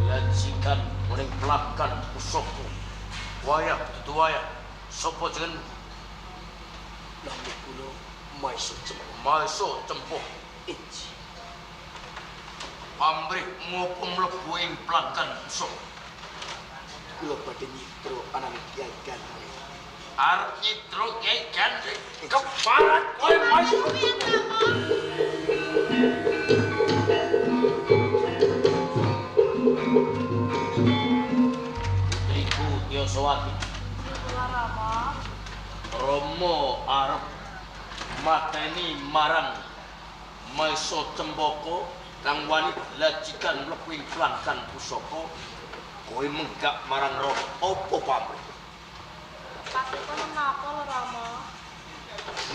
Lajikan muning pelakan pusaka. Wayah dudu wayah. Sapa jeneng? Nami kula Maisa Cempoko. Maisa Cempoko. Inji. Pamrih ngopo mlebu ing pelakan pusaka? Kula badhe nyitra anane Kyai Gandring. Arep nyitra Kyai Gandring. Keparat kowe Maisa. Putriku Yosowati. Rama. Rama arep mateni marang Maisa Cempaka kang wani lajikan mlebu ing plangkan pusaka. Kowe menggak marang Rama apa pamrih? Pasipun menapa lho Rama?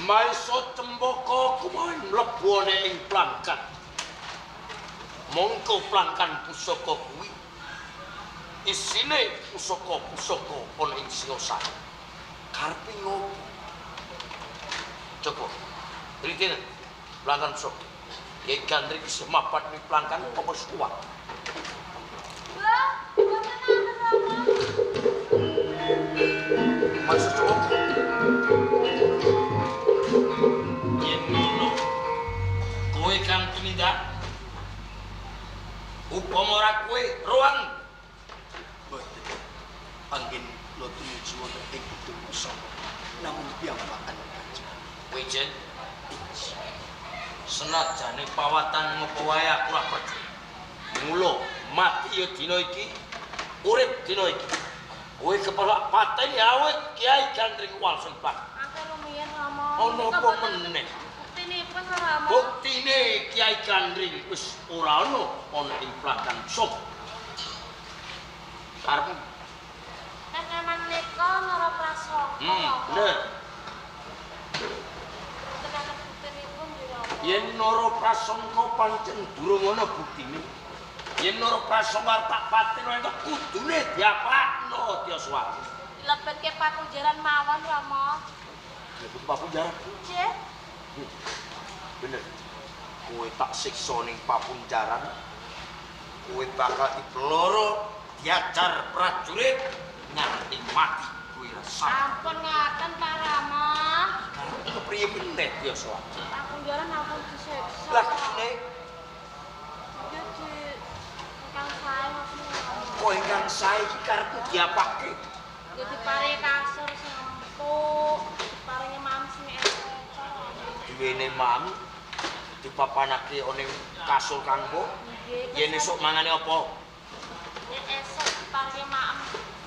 Maisa Cempaka kuwi mlebu ana ing plangkan. Mongko plangkan pusaka kuwi isine pusaka-pusaka ana ing Singosari. Karepe ngopo? Coba tritene plangkan pusaka. Kyai Gandring isih mapan ing plangkan apa wis kuat? Lah, mboten enten Rama. Maisa Cempaka. Yen ngono, kowe kang tumindak upama ora kowe ruang Boten. Anggen kula tumuju wonten ing gedung pusaka. Namung piyambakan Kanjeng. Wijen Inji. senajane pawatan ngopo wae aku ora percaya. Mula mati ya dina iki, urip dina iki. Kowe kepelak pateni awit Kyai Gandring Walsembah. Angke rumiyin Rama. Ana apa meneh? Buktinipun Rama. Buktine Kyai Gandring wis ora ana ana ing plakan sok. Karepmu? Nek memang nika Nara Prasangka. Bener. Mboten enten buktinipun nggih Rama. Yen Nara Prasangka pancen durung ana buktine. Yen Nara Prasangka tak paten entuk kudune diapakno Dyaswati. Dilebetke pakunjaran mawon Rama. Dilebet pakunjaran? Nggih. Bener. Kowe tak siksa ning pakunjaran. Kowe bakal dipeloro, diajar prajurit nganti mati kowe rasa. Ampun ngaten Pak Rama. Kepriye meneh Dyaswati? Pakunjaran ampun disiksa. Lah kene ya di ingkang sae ngoten Rama. Kok ingkang sae iki karepku diapake? Nggih diparingi kasur sing empuk, diparingi mam sing enak. Duwene mam dipapanake ana ing kasur kang empuk. Nggih. Yen esuk mangane apa? Yen esuk diparingi maem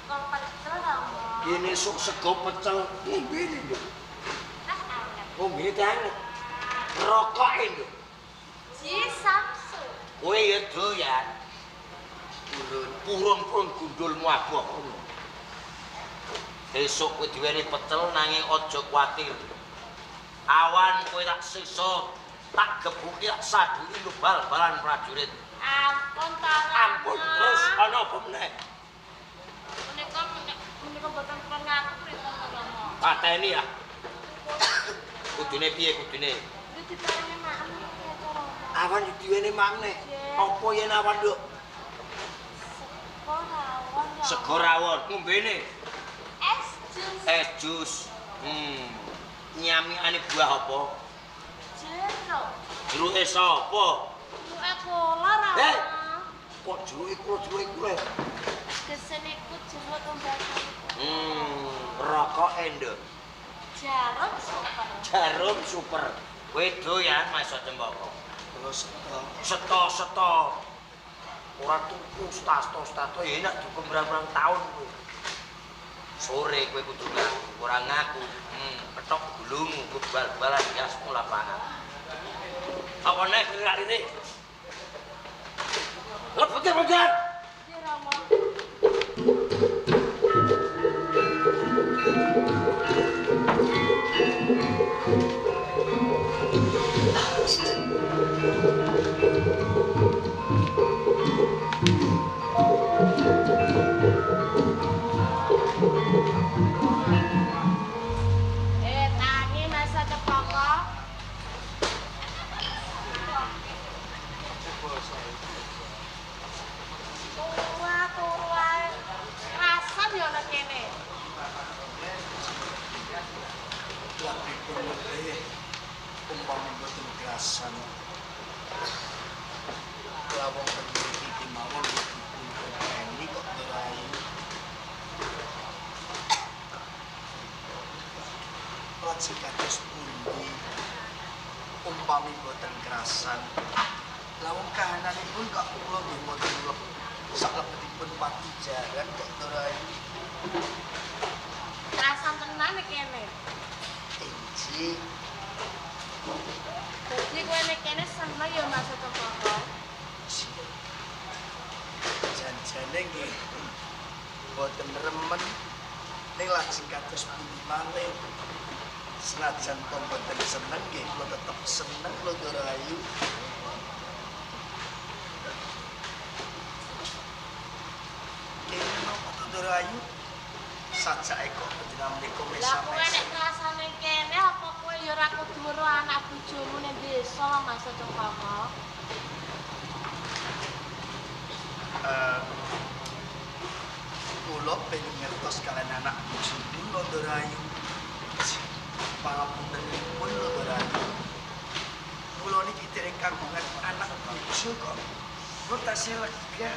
kol pecel Rama. Yen esuk sego pecel ngombene lho. Ah, anget. Ngombene teh anget. Rokoke lho. Ji Samsu. Kowe ya doyan. Purun-purun gundulmu aboh ngono. Esuk kowe diweni pecel nanging aja kuwatir. Awan kowe tak siksa, tak gebuki, tak saduki lu bal-balan prajurit. Ampun ta Rama. Ampun terus ana apa meneh? Menika menika mboten pun ngaku pripun to Rama. Pateni ya. Kudune piye kudune? Nggih diparingi maem niki aja Rama. Awan diweni maem neh. Apa yen awan, Nduk? Sego rawon. Rama. Sego rawon ngombene. Es jus. Es jus. Nyamikane buah apa? Jeruk. Jeruke sapa? Jeruke bola Rama. Kok Juluki kula, juluki kula. Gesen iku jeruk pembahasan. Rokok endo. Jarum super. Jarum super. Kowe doyan Mas Cempaka. Kula seto. Seto-seto. Ora tuku stasto-stasto ya enak dihukum berang-berang tahun kowe. Sore kowe kudu ngaku, ora ngaku. Ketok gulungmu ku bal-balan yasmu lapangan. Apa nek lirik-lirik? Lebet lebet. Iya Rama. Tangi Mas Cempaka. Turu ae. Rasan ya ana kene. Lah pripun lebih umpami mboten krasan. Lawang mriki kemawon dipun peni kok Ndoro Ayu. Lajeng kados pundi umpami mboten krasan. Lawang kahananipun kok kula nggih mboten saklebetipun pati jaran kok Ndoro Ayu. Krasan tenan iki kene. Inji. Dadi kowe nek kene seneng ya Mas Cempaka. Janjane nggih mboten remen ning lajeng kados pundi malih. Senajan to mboten seneng nggih kula tetep seneng lho Ndoro Ayu. Kene napa to Ndoro Ayu? Sajake kok panjenengan menika Lah kowe nek mesam-mesam. krasane kene apa kowe ya ora kudu weruh anak bojomu ning desa Mas Cempaka? Kula pengen ngertos kalian anak bojo kula Ndoro Ayu. Pangapuntenipun lho Ndoro Ayu. Kula niki dereng kagungan anak bojo kok. Kula tasih lega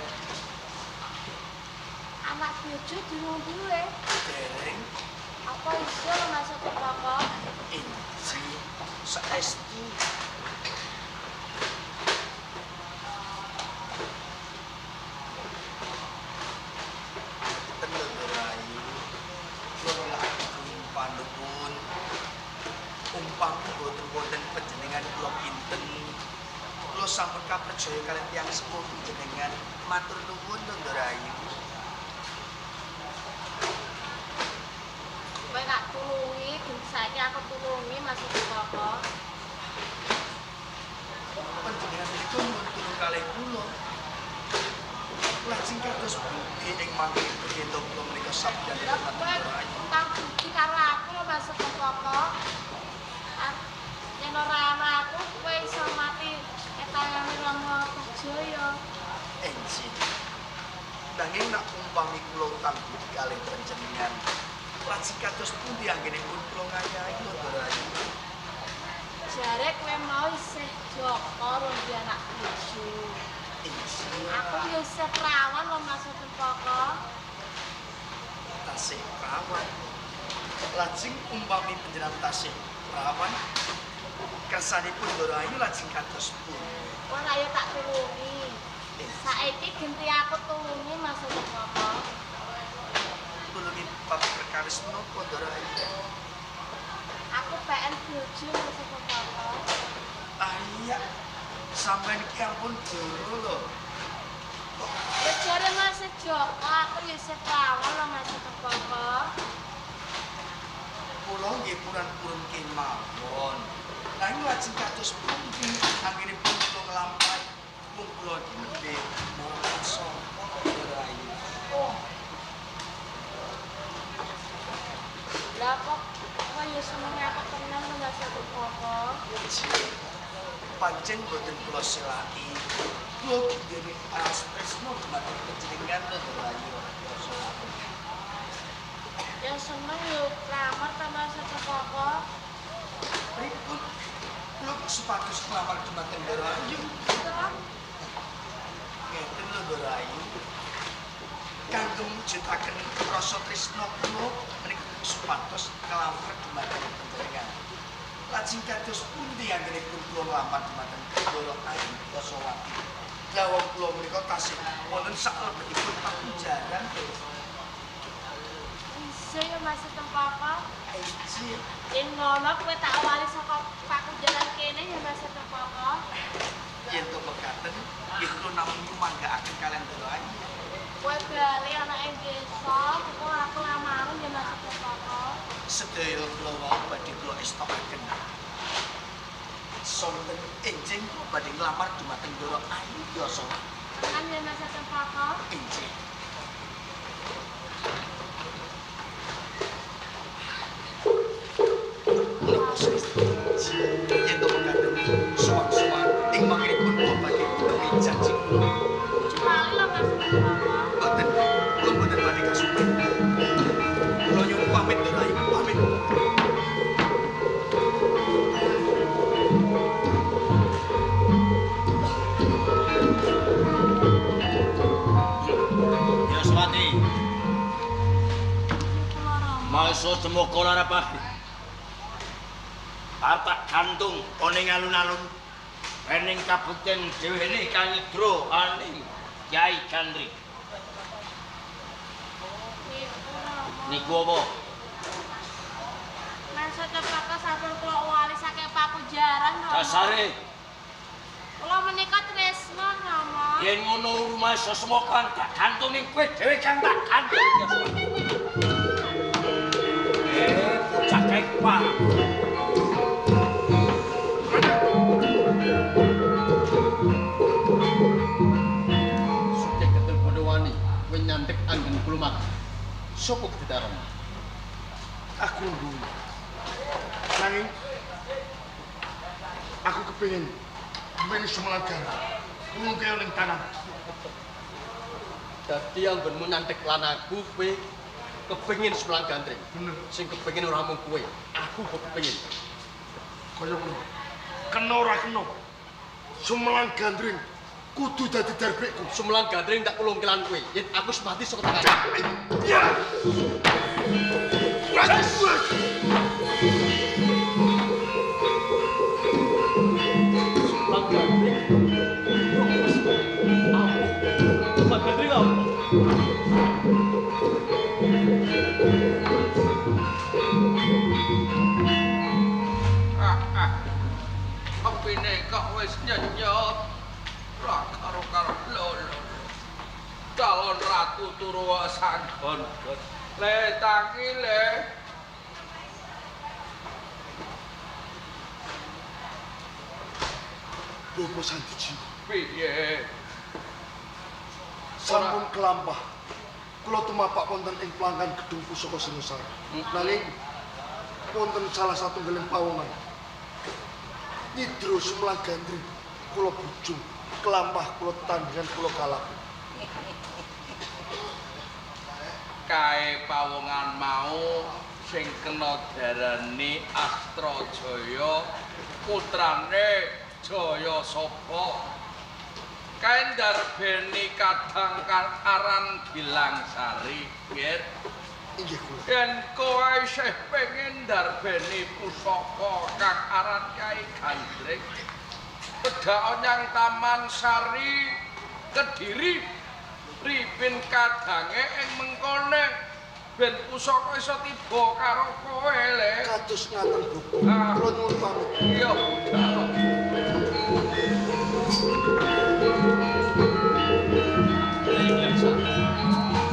Anak bojo durung duwe. dereng Apa iso lho Mas Cempaka? inji saestu. Ten lho Ndoro Ayu. Kula lak panuwun umpami mboten wonten panjenengan kula kinten. Kula sampun kapercaya kaliyan tiyang sepuh panjenengan. Matur nuwun lho Ndoro Ayu. Kowe tak tulungi, ben saiki aku tulungi Mas Cempaka. Panjenengan niku nyuwun tulung kalih kula. Lajeng kados pundi ing mangke yen kula menika sabyan Lah dumateng kowe Ndoro Ayu. utang budi karo aku lho Mas Cempaka. Yen ora ana aku kowe iso mati etangane Rama Jaya. Enji. Nanging nek umpami kula utang budi kalih panjenengan, lajeng kados pundi anggenipun kula ngayahi lho Ndoro Ayu. Jare kowe mau isih joko rong duwe anak bojo. Enji. Aku ya isih prawan lho Mas Cempaka. Tasih prawan. Lajeng umpami panjenengan tasih prawan, kersanipun Ndoro Ayu lajeng kados pundi? Ora ya tak tulungi. Saiki genti aku tulungi Mas Cempaka. Tulungi bab perkawis menapa Ndoro Ayu? Aku pengen bojo Mas Cempaka. Ah iya, sampean iki ampun jero lho. Ya jare Mas Joko, aku ya isih prawan lho Mas Cempaka. Kula nggih purun-purun kemawon. Nanging lajeng kados pundi anggenipun kula nglampahi mung kula iki nembe marang sapa kok Ndoro Ayu. Oh. Lah kok kowe ya seneng aku tenan lho Mas Cempaka. Pancen boten kula selaki. Kula duwe alas tresno dumateng panjenengan lho Ndoro Ayu. Ya seneng yo lamar ta Mas Cempaka. Pripun? Kula kok supados nglamar dumateng Ndoro Ayu. Toh? Ngeten lho Ndoro Ayu. Mujudaken rasa tresna kula menika supados nglamar dumateng panjenengan. Lajeng kados pundi anggenipun kula nglamar dumateng Ndara Ayu Yosowati? Lah wong kula menika tasih wonten saklebetipun pakujaran. Iso ya Mas Cempaka. Eji. Yen ngono kowe tak awali saka pakujaran kene ya Mas Cempaka. Yen to mekaten, nggih kula namung nyumanggaaken kaliyan Ndara Ayu. Kowe bali ana ing desa, kok aku lamaran ya Mas Cempaka. Sedaya kula wau badhe kula estokaken. Sonten enjing kula badhe nglamar dumateng Ndara Ayu Yosowati. Tenan ya Mas Cempaka. Enjing. Yen to mekaten suwang-suwang ing mangkinipun kula badhe menehi janji kula. Cemali lho Mas Cempaka. Mboten, kula mboten badhe kasupen. Kula nyuwun pamit Ndara Ayu, pamit. Yoswati, Kula Rama. masa semoga lara pagi. Arep tak gantung oning alun-alun. Ening kabukten dhewe kang nyidra aning Kyai Gandring. Niku Rama. Niku apa? Mas Cempaka sampun kula wali saking pakujaran Rama. Dasare Kula menika tresna Rama. yen ngono rumasa semoga tak gantung ning kowe dhewe kang tak gantung Yoswati. Bocah kae parah. Sugih ketel Pandawani, kowe nyandhek anggen kula mati. Sopo gedharon? Aku nduwe. Nanging aku kepengin duweni Sumelang Gandring. Kulungke ning tangan. Dadi anggonmu nyandhek lan aku kowe kepengin Sumelang Gandring. Bener. Sing kepengin ora mung kowe, aku kok kepengin. Kaya ngono. Kena ora kena. Sumelang Gandring kudu dadi darbekku. Sumelang Gandring tak kulungke lan kowe. Yen aku wis mati saka tangan. Ya. Sumelang Gandring. Ampuh. Sumelang Gandring ampuh. Apine kok wis nyenyot. Ra karo-karo lho lho. Calon ratu turu sanggon. Le tangi le. Bopo Sandiji, Piye? sampun kelampah. Kula tumapak wonten ing pelanggan gedung pusaka Singosari. Nanging wonten salah satunggaling pawongan. Nyidra Sumelang Gandring kula bujung, kelampah kula tandingan kula kalah. Kae pawongan mau sing kena darani Astrajaya putrane Jayasaba. Kae ndarbeni kadang aran Gilangsari, nggih. Inggih kula. Yen kowe isih pengen ndarbeni pusaka kang aran Kyai Gandring, pedhak nyang Taman Sari Kediri, ripin kadange ing mengkone ben pusaka iso tiba karo kowe le. Kados ngaten Bopo. Ah. Kula nyuwun pamit. Iya, budal.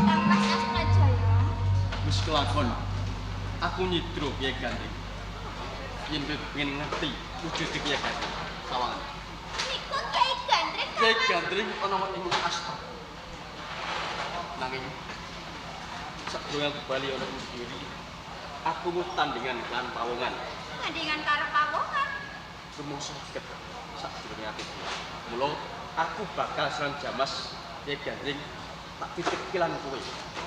Kang Mas Astrajaya. Wis kelakon. Aku nyidro Kyai Gandring. Yen kowe kepengin ngerti wujude Kyai Gandring, sawangan. Niku Kyai Gandring Kang Kyai Mas. Gandring ana ing asta. Nanging sadurunge aku bali ana ing Kediri, aku mung tandingan lan pawongan. Tandingan karo pawongan. Rumangsa ket sadurunge aku pulang. Mula aku bakal serang jamas Kyai Gandring tak titipke lan kowe.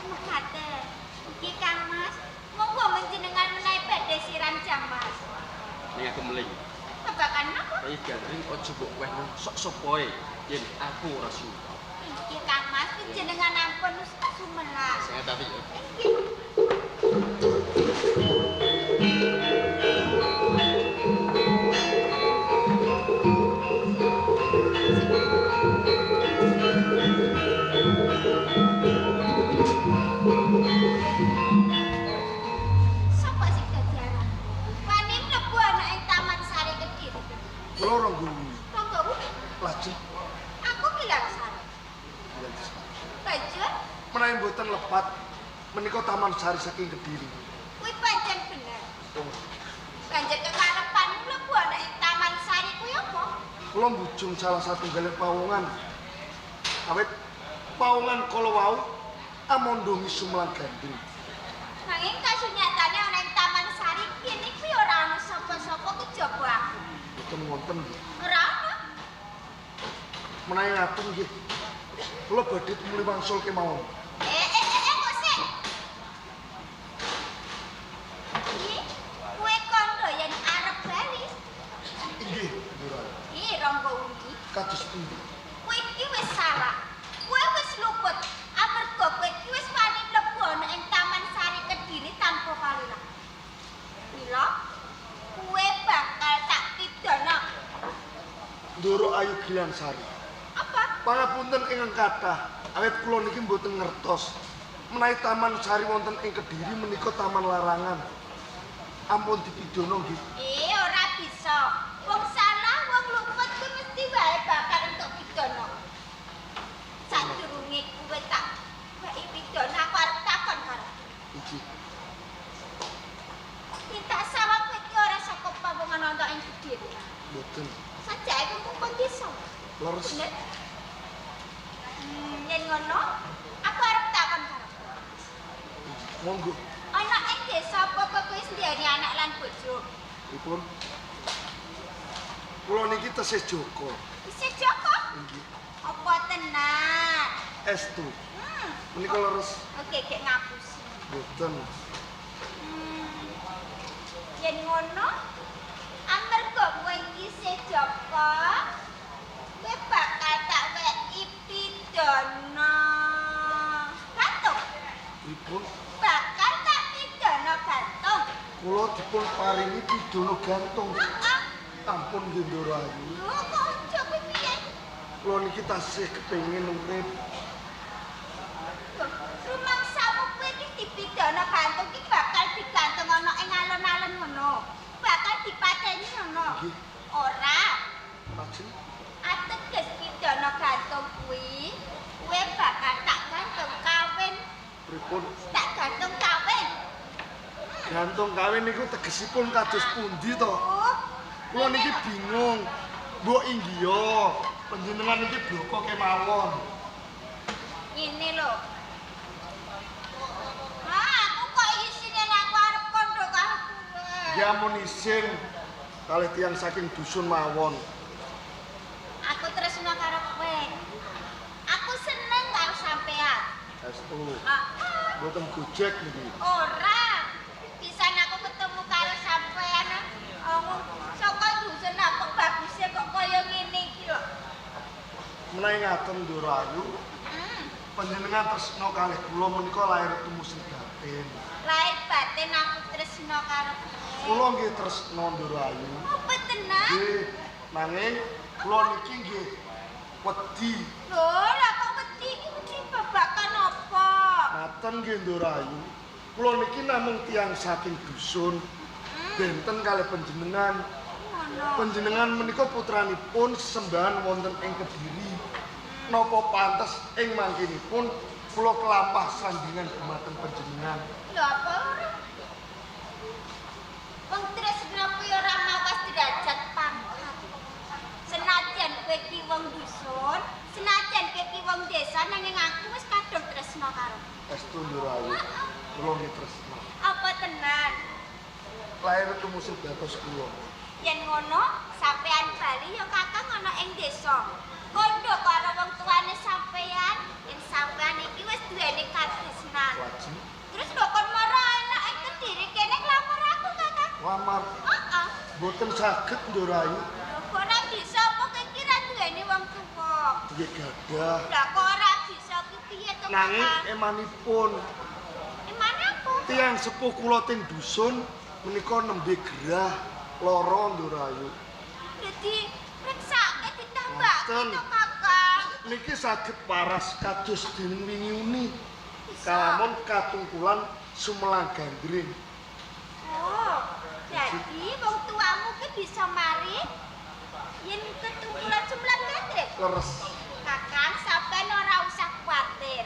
Mekaten. Nggih Kang Mas. Monggo menjenengan menawi badhe siram jamas. Ning aku meling. Tebakan napa? Kyai Gandring aja mbok wehno sok sopoe yen aku ora suka. Nggih Kang Mas. Jenengan ampun sumelang. Sing hati ya. Nggih. Sapa sing dadi anak? Wani mlebu ana ing Taman Sari Kediri. Kula Ronggo Wuni. Ronggo Wuni. Lajeng aku Gilang Sari. Banjur menawi mboten lepat menika Taman Sari saking Kediri. Kuwi pancen bener. Oh. Banjur kekarepan mlebu ana ing Taman Sari kuwi apa? Kula mbujung salah satunggaling pawongan. Awit pawongan kala wau amondongi Sumelang Gandring. Nanging kasunyatane ana ing Taman Sari kene kuwi ora ana sapa-sapa kejaba aku. Mboten wonten nggih. Ora ana. Menawi ngaten nggih. Kula badhe tumuli wangsul kemawon. Kok sik. Iki kowe kandha yen arep bali. Inggih, Ndura. Iki Ronggo Wuni. Kados pundi? Kowe iki wis salah. Kowe wis luput. Amarga kowe iki wis wani mlebu ana ing Taman Sari Kediri tanpa palilah. Mila kowe bakal tak pidana. Ndoro Ayu Gilansari. Apa? Pangapunten ingkang kathah, awit kula niki mboten ngertos menawi Taman Sari wonten ing Kediri menika taman larangan. Ampun dipidana nggih. Ora bisa. Wong salah, wong luput kuwi mesti wae bakal entuk pidana. Sadurunge kowe tak weki pidana aku arep takon karo. Iki. Minta sawang kowe iki ora saka pawongan ana ing Kediri. Mboten. Sajake kuwi desa. Leres. Bener. Yen ngono, aku arep takon karo. Monggo. Ana ing desa apa kowe wis nduweni anak lan bojo? Pripun? Kula niki tesih Joko. Isih Joko? Inggih. Apa tenan? Estu. Menika leres. Oke, gek ngapusi. Mboten. Yen ngono, amarga kowe iki isih Joko, kowe bakal tak weki pidana gantung. Pripun? Bakal tak pidana gantung. Kula dipun paringi pidana gantung. Heeh. Ampun nggih Ndoro Ayu. Lho kok aja kuwi piye? Kula niki tasih kepengin urip. Rumangsamu kowe iki dipidana gantung iki bakal digantung ana ing alun-alun ngono. Bakal dipateni ngono. Nggih. Ora. Lajeng ateges pidana gantung kuwi, kowe bakal tak gantung kawin. Pripun? Tak gantung kawin. Gantung kawin niku tegesipun kados pundi to? Kula niki bingung. Mbok inggiya, panjenengan niki bloko kemawon. Ngene lho. Ah, aku kok isine aku arep kandha karo kowe. Ya ampun isin kalih tiyang saking dusun mawon. Aku tresno karo kowe. Aku seneng karo sampean. Estu. Heeh. Mboten gojek niki. Ora. Pisan aku ketemu karo sampean. Omong saka dusun kok baguse kok kaya ngene iki lho. Menawi ngaten Ndoro Ayu, panjenengan tresno kalih kula menika lair tumusin batin. Lahir batin aku tresno karo kowe. Kula nggih tresno Ndoro Ayu. Apa tenan? Nggih, nanging kula niki nggih wedi. Lho, lah kok wedi iki wedi babakan apa? Ngaten nggih Ndoro Ayu. Kula niki namung tiyang saking dusun. Benten kalih panjenengan. Ngono. Panjenengan menika putranipun sesembahan wonten ing Kediri. Napa pantes ing mangkinipun kula kelampah sandingan dumateng panjenengan. Lho apa ora? Wong tresno kuwi ora mawas derajat pangkat. Senajan kowe ki wong dusun, senajan kowe ki wong desa nanging aku wis kadung tresno karo. Estu Ndoro Ayu. Kula nggih tresno. Apa tenan? Lahir tumusin batos kula. Yen ngono, sampean bali ya kakang ana ing desa. Kandha karo wong tuane sampean, yen sampean iki wis duweni katresnan. Lajeng Terus lho kon mara enak ing Kediri kene nglamar aku, Kakang. lamar Heeh. mboten saged Ndoro Ayu. Lho kok ora bisa apa kowe iki ra duweni wong tuwa? Nggih gadah. Lah kok ora bisa ki piye to Nanging Kakang. emanipun Emane apa? tiyang sepuh kula teng dusun menika nembe gerah lara Ndurayu. Dadi riksake ditambahke Mboten. to Kakang. Niki saged waras kados dening wingi uni. Bisa. Kalamun katungkulan sumelang gandring. Oh, jadi wong tuamu ki bisa mari yen ketungkulan sumelang gandring. Leres. Kakang sampean ora usah kuwatir.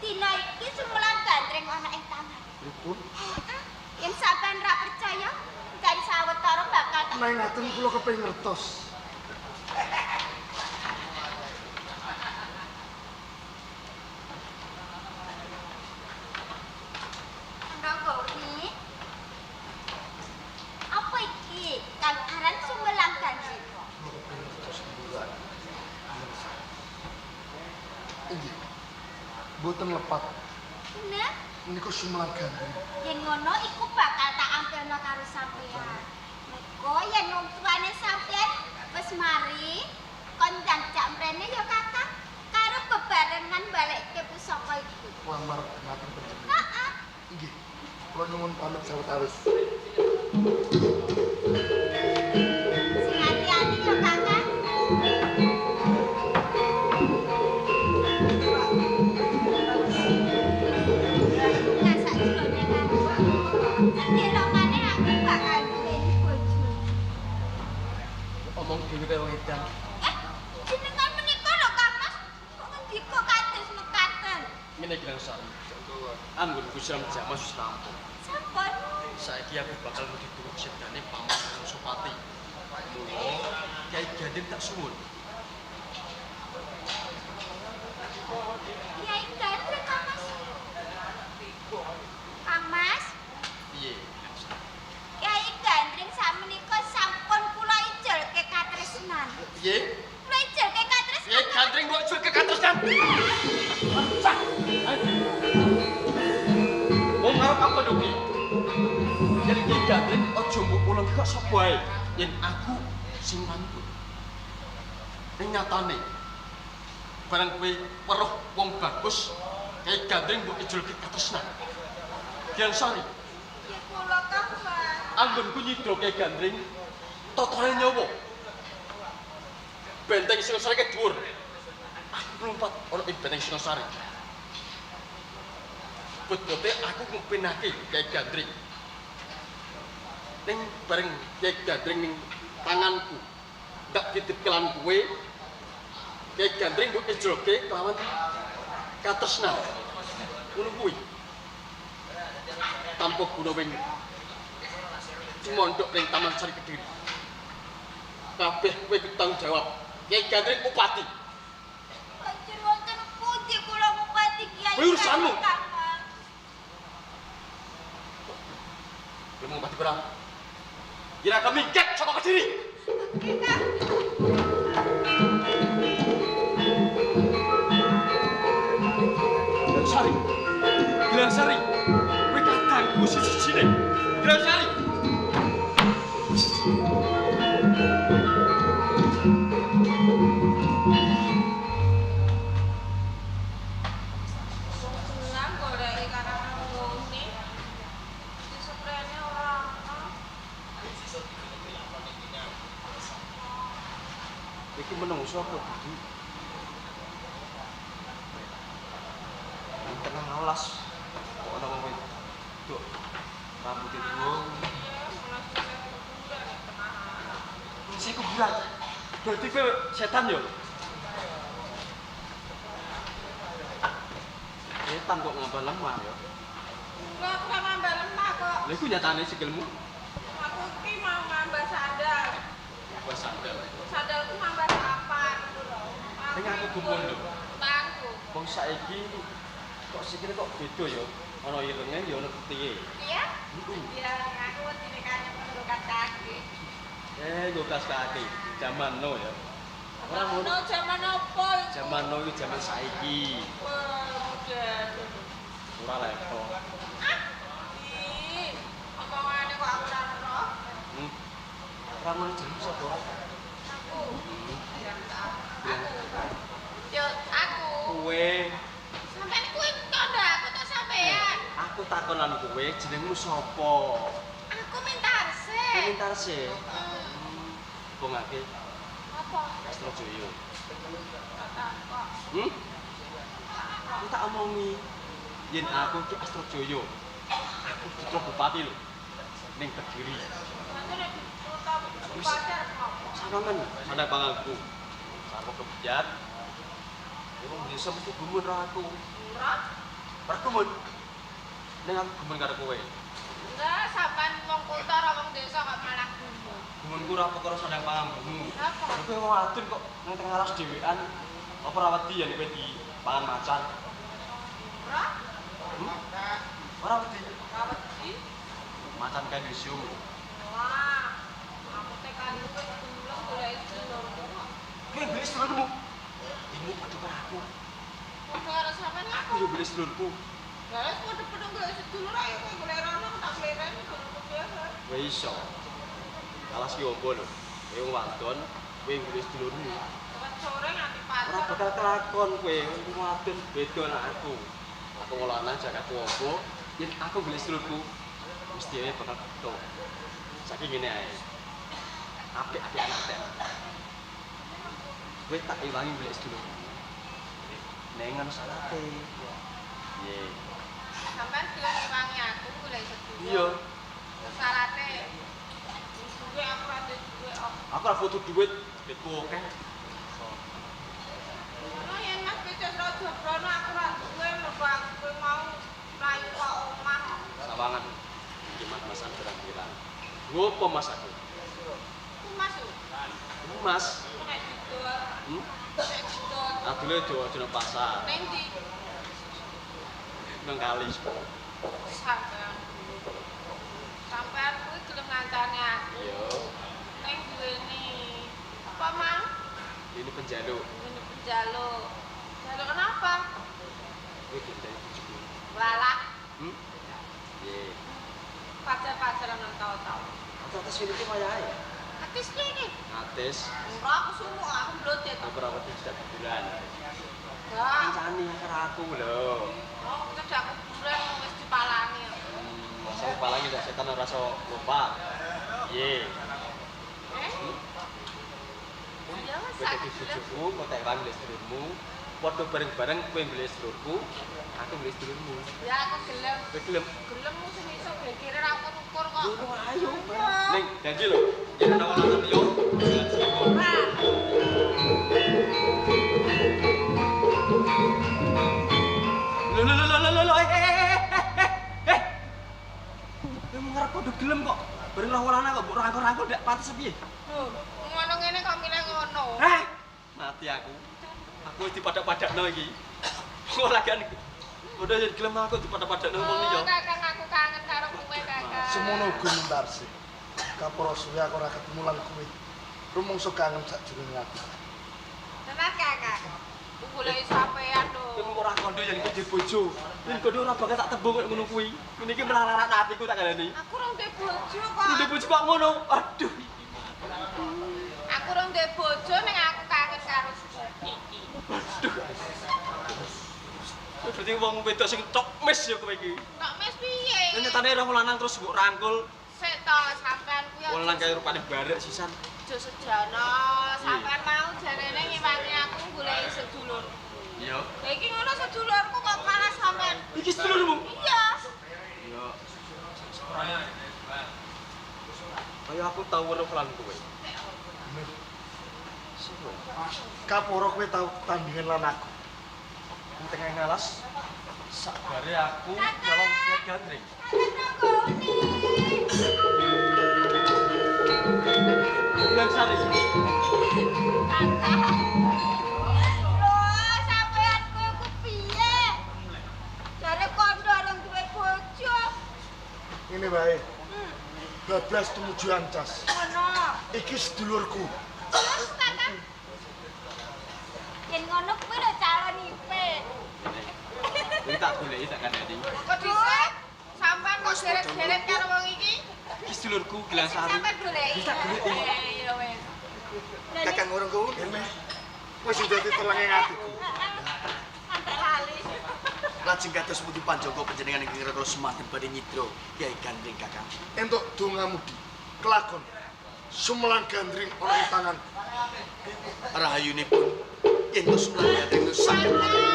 Dina iki sumelang gandring ana ing tangan. Pripun? Heeh. Yen sampean ra percaya, dari sawetara bakal tak Nang ngaten kula kepengin ngertos. Ranggoni. Apa iki kang aran sumelang gandring? Kula kepengin ngertos Ndurayu. Inggih. Mboten lepat. Nah, Menika sumelang gandring. yen ngono iku bakal tak ampilno karo sampean. Muga yen wong tuane sampean wis mari kondang jak mrene ya Kakang karo bebarengan balekke pusaka iku. Lamar ngaten panjenengan. Heeh. Inggih. Kula nyuwun pamit sawetawis. Sing ati-ati ya Kakang. Nah, sakjroning aku. Sedelo maneh aku bakal duweni bojo. Omong dhewe kaya wong edan. Eh, jenengan menika lho Kang Mas, kok ngendika kados mekaten. Ngene iki Langsari. Anggonku siram jamas wis rampung. Sampun. Saiki aku bakal mudi turuk sedane paman Sopati. Mula Kyai Gandring tak suwun. Kyai Gandring Kang Mas. Kang Mas, Piye? Kyai Gandring sakmenika sampun kula ijolke katresnan. Piye? Kula ijolke katresnan. Kyai Gandring mbok ijolke katresnan. Cah. Wong arep apa nduki? Yen Kyai Gandring aja mbok ulung kok sapa ae. Yen aku sing mantu. Ning nyatane barang kowe weruh wong bagus, Kyai Gandring mbok ijolke katresnan. Dian Sari, Ya kula Kang Mas. anggonku nyidra Kyai Gandring totone nyawa. Benteng Singosari ke dhuwur. Aku mlumpat ana ing Benteng Singosari. Bot-bote aku ngupinake Kyai Gandring. Ning bareng Kyai Gandring ning tanganku. Ndak titip kelan kowe. Kyai Gandring mbok ijolke kelawan katresnan. Ngono kuwi. Tanpa guna wing mondok ning Taman Sari Kediri. Kabeh kowe kudu tanggung jawab. Kyai Gandring upati. Banjur wonten pundi kula ngupati Kyai Kuwi urusanmu. Gandring, Kang Mas. Kowe mau mati perang. Kira kemingkat saka Kediri. Oke, Kang. Gilang Sari. Gilang Sari. Kowe kadangku siji-sijine. Gilang Sari. Senang goleki karangan ngene. Di seprene ora ana. Iki menungso apa dudu? Nang tengah alas kok ana wong wedok. Rambute dawa. Isih kuburan. Berarti kowe setan yo? Setan kok ngambah lemah yo. Enggak, aku ora ngambah lemah kok. Lha iku nyatane sikilmu. Aku iki mau ngambah sandal. Ngambah sandal. Sandalku ngambah papan iku lho. Ning aku gumun lho. Tangku. Wong saiki kok sikile kok beda yo. Ana irenge ya ana putihe. Iya? Heeh. Iya, aku wedine kaya nggo kaki. Eh, nggo kas kaki. Jaman no ya. Ora ngono. No jaman opo iku? Jaman no iki jaman saiki. Wah, modern. Ora level. Ah. Ih, omongane kok aku ora ero. Hmm. Ora ngono jeneng sapa? Aku. Aku. Yo, aku. Kowe Sampeyan kuwi takon lan kowe jenengmu sapa? Aku Mintarsih. Kowe Mintarsih. Bongake. Apa? Astrojoyo. Tak Hmm? Aku tak omongi yen aku iki Astrojoyo. Aku putra bupati lho. Ning Kediri. Wis sawangan sandang panganku. Sarwa kebiat. Wong desa mesti gumun karo aku. Ora. Ora gumun. Ning aku gumun karo kowe. Enggak, sampean wong kota ora wong desa kok malah gumun. Gumunku ora perkara sandang panganmu. Apa? Kowe wong wadon kok nang tengah alas dhewean. Apa ora wedi yen kowe dipangan macan? Ora. Ora wedi. Ora wedi. Macan kae museum. Wah, aku tekan kowe gelem golek sedulurku kok. Kowe golek sedulurmu. Imu padha karo aku. Padha karo sampean Aku yo golek sedulurku. Lah wis padha-padha golek sedulur ayo kowe golek rono tak golek dulurku biasa. Kowe iso. Alas ki ombo lho. Kowe wong wadon, kowe golek sedulurmu. Cepet sore nganti pasar. Ora bakal kelakon kowe wong wadon beda nek aku. Aku wong lanang jakatku ombo, yen aku golek sedulurku mesti ae bakal ketok. Saiki ngene ae. Apik-apik anak tek. Kowe tak iwangi golek sedulurmu. Neng ana salate. Piye? Sampean gelem ngewangi aku golek sedulur. Iya. Salate. Duwe aku ora duwe duwe kok. Aku ora butuh duit, duitku akeh. Ngono yen Mas Becos Raja Brana aku ora duwe mergo aku kowe mau mlayu kok omah. Sawangan iki mas-masan pirang-pirang. Ngopo mas aku? Ku Mas. Mas. Nek didol. Nek didol. Adule aja nang pasar. Ning ndi? Nang kali. Sampean. Sampean kuwi gelem ngancani aku. Iya. Ning duweni apa mang? Ini penjaluk. Duweni penjaluk. Jaluk kenapa? Kowe gelem dadi bojoku. Walah. Piye? Pacar-pacaran nang tau-tau. Atas ini ki wayahe. Atis kene. Atis. Ora aku sumuk, aku blodet. Aku ora wedi cedak kuburan. Enggak. Kancane karo aku lho. Oh, cedak kuburan wis dipalangi. Masa palangi ndak setan ora iso lompat. Piye? Eh? Ya wis Kowe dadi bojoku, kok tak ewangi golek sedulurmu. Padha bareng-bareng kowe golek sedulurku, aku golek sedulurmu. Ya aku gelem. Kowe gelem? Gelem sing iso gegere ra ukur-ukur kok. Ngono ayo. Ning janji lho, yen ana wong lanang liya, janji Ora. Lho lho lho lho lho eh. Kowe mung ngarep padha gelem kok. Bareng roh lanang kok mbok rangkul-rangkul ndak pantes piye? Lho, ngono ngene kok milih ngono. Heh. Mati aku. Aku wis dipadak-padakno iki. Ora kan. Udah jadi gelem aku dipadak-padakno wong liya. Oh, Kakang aku kangen karo kowe, Kakang. Semono uga Mintarsih. Kaporo suwe aku ora ketemu lan kowe. Rumangsa kangen sakjroning ati. Tenan, Kakang. Aku goleki sampean lho. Kowe ora kondo yen kowe duwe bojo. Yen kondo ora bakal tak tembung koyo ngono kuwi. Ngene iki mlararat atiku tak kandhani. Aku ora duwe bojo kok. Duwe bojo kok ngono. Aduh. Aku ora duwe bojo ning aku kangen karo iki. Aduh. Kowe berarti wong wedok sing tok mes ya kowe iki. Tok mes piye? Nek nyatane ora wong lanang terus mbok rangkul. Sik to sampean kuwi. Wong lanang kaya rupane barek sisan. Aja sejana, sampean mau jarene ngewangi aku goleki sedulur. Iya. Lah iki ngono sedulurku kok malah sampean. Iki sedulurmu? Iya. Iya. Kaya aku tau weruh lan kowe. Kaporo kowe tau tandingan lan aku. Ing tengah ngalas sakbare aku nyolong Kyai Gandring. Bilang sari. Kakak. Loh, sampean kowe ku piye? Jare kondo arep duwe bojo. Ngene wae. Bablas tumuju ancas. Ngono. Iki sedulurku. Terus Kakang. Yen ngono kuwi lho calon ipe. Iki tak goleki tak kandhani. Kok dhisik sampean kok seret-seret karo wong iki? Iki sedulurku Gilang Sari. Sampean goleki. Iki tak goleki. Iya wis. Kakang urung kuwi. Ngene. Wis dadi telenge atiku. Sampai lali. Lah Lajeng kados pundi panjangka panjenengan ingkang kula semanten badhe nyidra Kyai Gandring Kakang. Entuk dongamudi kelakon Sumelang Gandring ana ing tangan. Rahayunipun yen to Sumelang Gandring saged wonten.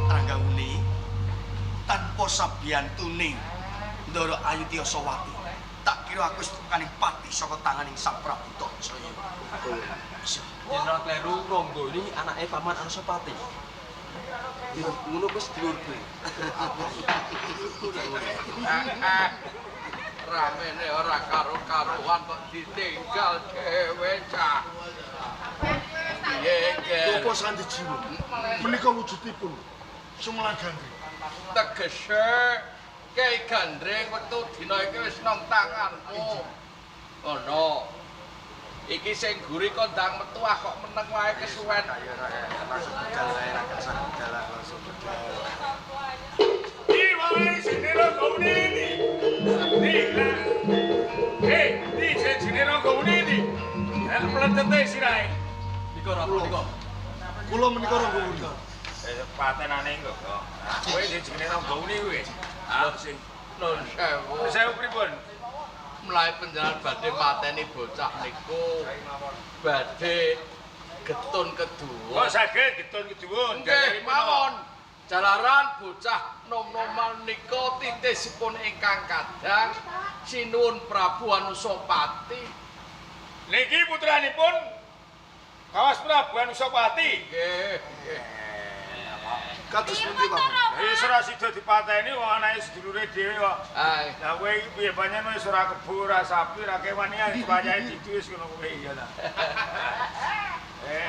Ranggawuni tanpa sabiyantune Ndara Ayu Tyasawati tak kira aku wis tekaning pati saka tanganing Sang Prabu Tohjaya. Iya. Yen ora kleru Rangga ini anake paman Anusapati. Yen ngono wis sedulurku. Ramene ora karo-karuan kok ditinggal dhewe cah. Piye, Ger? Rupa sandi jiwa. Menika wujudipun Sumelang Gandring. Tegese Kyai Gandring wektu dina iki wis nang tanganmu. Ngono. Iki sing guri kondang metu ah kok meneng wae kesuwen. Langsung budal wae, langsung budal, langsung budal. Iki wae jenenge Ranggawuni iki. Hei, iki jenenge Ranggawuni iki. Lah pletete sirahe. Nika rapa nika? Kula menika Ranggawuni. Patenane kok. Kowe sing jenenge Ranggawuni kuwi. Ah sing Nun sewu. sewu pripun? Mlae panjenengan badhe mateni bocah niku badhe getun keduwun. Kok saged getun keduwun? Nggih mawon. Jalaran bocah nom-noman nika titisipun ingkang kadang sinuwun Prabu Anusapati. Niki putranipun Kawas Prabu Anusapati. Nggih, nggih. Kados pundi, Paman? Lah wis ora sida dipateni wong anake sedulure dhewe kok. Ae. Lah kowe iki piye pancen wis ora kebo, ora sapi, ora kewan iki wayahe didu wis ngono kuwi ya ta.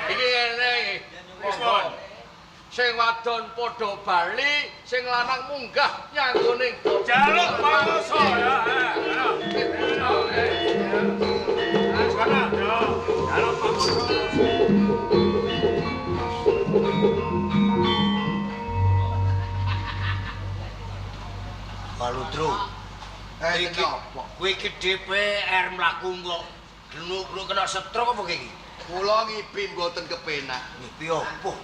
Iki ngene iki. Pripun? Sing wadon padha bali, sing lanang munggah nyanggone Jaluk pangoso ya. Jaluk pangoso. Baludro. Eh, Iki kowe iki DPR mlaku kok gluk-gluk kena stroke apa iki? Kula ngipi mboten kepenak. Ngipi opo?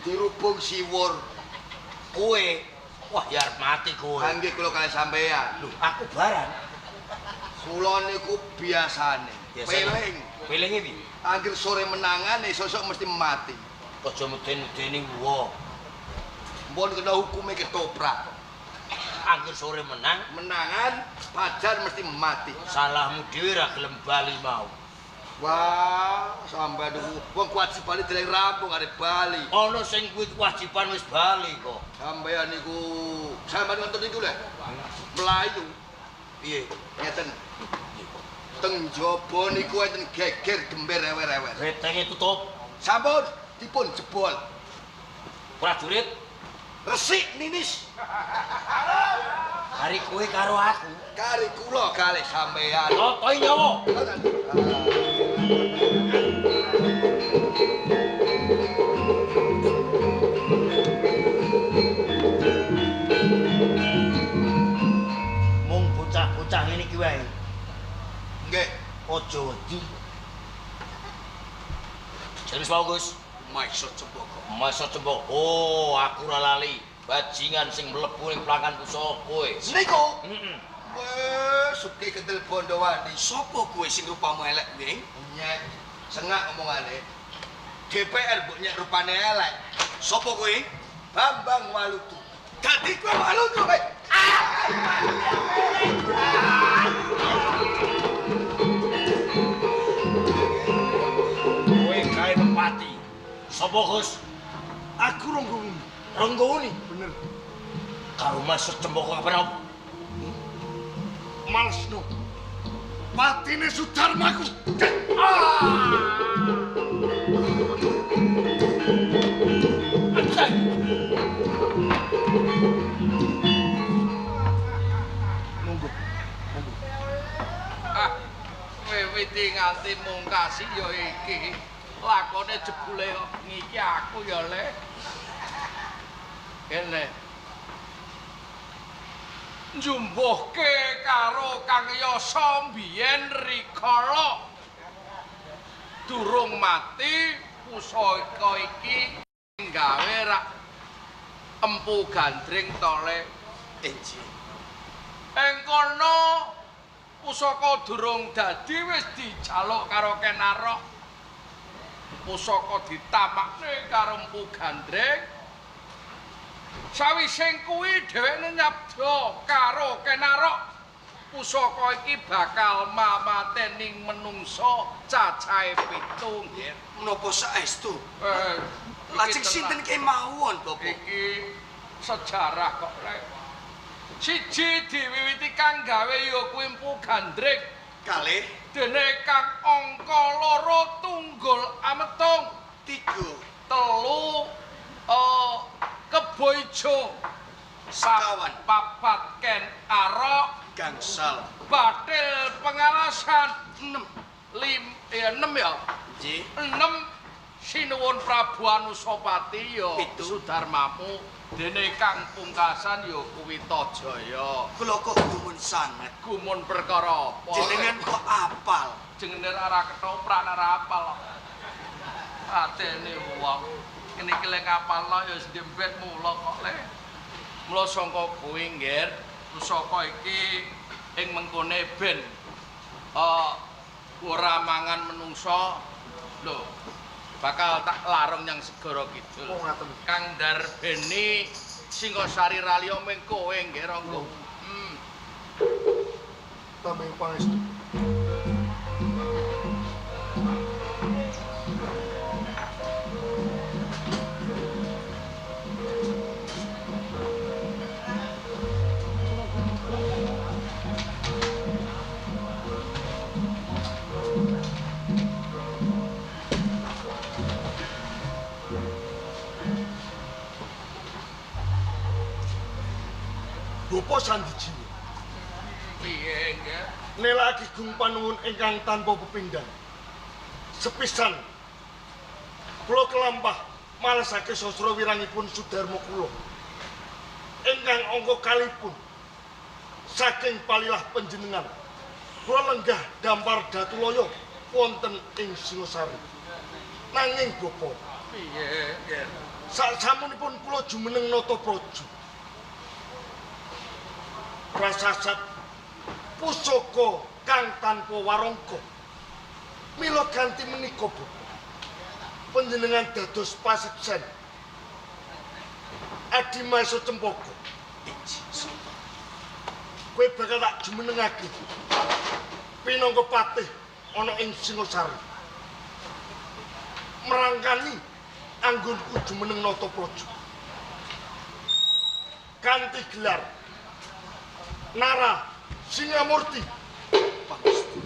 Dirubung siwur. Kowe wah ya arep mati kowe. Nggih kula kalih sampeyan. Lho, aku barang. Kula niku biasane peling. Pelinge piye? Angger sore menangan esuk mesti mati. Aja meden-medeni wong. Mbon kena hukume ketoprak. Angger sore menang, Menangan fajar mesti mati. Salahmu dhewe ra gelem bali mau. Wah, sampeyan niku wong kewajibane dereng rampung arep bali. Ana sing kuwi kewajiban wis bali kok. Sampeyan niku, sampeyan wonten niku lho. Mlayu. Piye? Ngeten. Teng jaba niku enten geger gember ewer-ewer. Betenge tutup. Sampun dipun jebol. Prajurit resik ninis. Kari kowe karo aku. Kari kula kalih sampeyan. Totoi nyawa. Mung bocah-bocah ngene iki wae. Nggih, aja wedi. Jeneng wae, Gus. Maiso Cempaka. Maiso Cempaka. Oh, aku ora lali. Bajingan sing mlebu ning plangkan pusaka kowe. Niku. Heeh. Weh, sugih kendel Bondowani. Sopo kowe sing rupamu elek, Ning? Nyek. Sengak omongane. DPR mbok nyek rupane elek. Sopo kowe? Bambang Walutu. Dadi kowe Walutu, kowe. Kowe gawe pepati. Sopo, Gus? Aku Ranggawuni. Ranggawuni? Bener. Karo Mas Cempaka kapan apa? Malesno. Patine Sudarmaku. Monggo. Monggo. Ah, wiwiti nganti mungkasi ya iki. Lakone jebule kok ngiki aku ya, Le. Kene. Njumbuhke karo Kang Yasa mbiyen rikala Durung mati pusaka iki gawe rak Empu Gandring tole. Injih. Ing kono pusaka durung dadi wis dijaluk karo Ken Arok. Pusaka ditamakne karo Empu Gandring. Sawise kuwi dheweke nyabda karo Ken Arok, pusaka iki bakal mamateni menungsa cacahe 7 nggih. Menapa saestu? Iki Lajeng sinten kemawon, Bapak? Iki sejarah kok rek. Siji diwiwiti kang gawe ya kuwi Empu Gandring. Kalih, Dene kang angka 2 Tunggul Ametung, 3, 3 Kebo Ijo, Sekawan. 4 Ken Arok, gangsal, Bathil Pengalasan, 6. 6 ya. Nggih. 6 Sinuwun Prabu Anusapati ya 7. Sudarmamu, dene kang pungkasan ya kuwi Tojaya. Kula kok gumun sanget. Gumun perkara apa? Jenengan kok apal? Jenenge ora ketoprak ora apal. Atene wong kene iki lek apalno ya sendembet mula kok le. Mula sangka kuwi nggir, pusaka iki ing mengkone ben ora mangan menungsa lho. Bakal tak larung nyang segara kidul. Oh, ngaten. Kang Darbeni Singosari Ralya ming kowe nggih Rangga. Tameng pangestu. Bapak Sandijiwa. Piye nggih? Nelaki gung panuwun ingkang tanpa pepindhan. Sepisan kula kelampah malesake sastra wirangipun Sudarma kula. Ingkang angka kalipun saking palilah panjenengan kula lenggah dampar Datulaya wonten ing Singosari. Nanging Bapak, Piye nggih? Sasampunipun kula jumeneng nata praja. Prasasat pusaka kang tanpa warangka. Mila ganti menika Bapak, panjenengan dados paseksen Adi Maesa Cempaka. Kowe bakal tak jumenengake pinangka patih ana ing Singosari. Merangkani anggonku jumeneng nata praja. Kanthi gelar Nara Singamurti. Pangestu.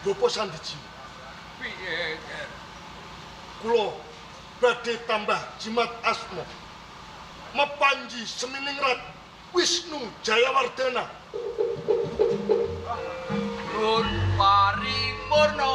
Bapak Sandijiwa, Piye nggih? kula badhe tambah jimat asma mepanji seminingrat Wisnu Jayawardana. Nun paripurna.